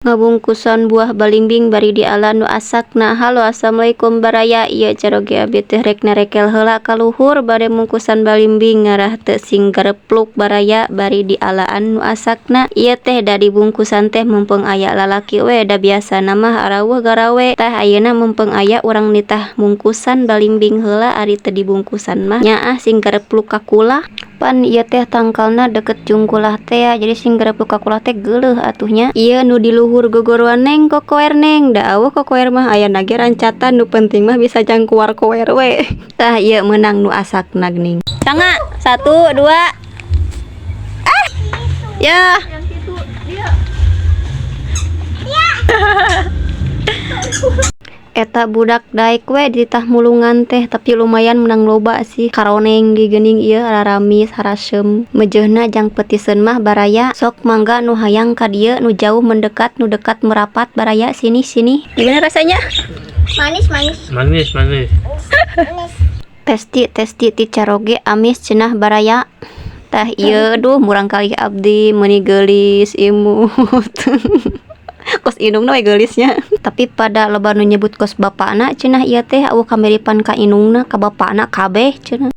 Ngabungkusan buah balimbing bari diala nu asakna. Halo, assalamualaikum baraya. Ieu caroge abi teh rek narekel heula ka luhur bade mungkusan balimbing ngarah teu sing garepluk baraya bari dialaan nu asakna. Ieu teh da dibungkusan teh mumpung aya lalaki we, da biasana mah araweuh garawe. Tah, ayeuna mumpung aya urang nitah mungkusan balimbing heula, ari teu dibungkusan mah nyaah sing garepluk ka kulah. Pan ieu teh tangkalna deket jeung kulah teh, jadi sing garepluk ka kulah teh geuleuh atuh nya. Ieu nu di luhur gogoroan, neng kokoer neng, da aweuh kokoer mah ayana ge rancatan, nu penting mah bisa jang kuar-koer we. Tah, ieu meunang nu asakna geuning. Sangga, satu, dua. Ah! Ya. Yang itu dia. Eta budak daek we dititah mulungan teh, tapi lumayan menang loba sih, karoneng ge geuning ieu raramis haraseum meujeuhna jang petiseun mah baraya. Sok mangga nu hayang ka dieu, nu jauh mendekat, nu dekat merapat baraya, sini sini. Gimana rasanya? Manis manis. Manis, manis. Manis. Testi testi ti caroge amis cenah baraya. Tah ieu, duh, murangkalih abdi meuni geulis imut, kos indungna we geulisnya, tapi pada loba nu nyebut kos bapakna cenah. Ieu teh euweuh kamiripan ka indungna, ka bapakna kabeh cenah.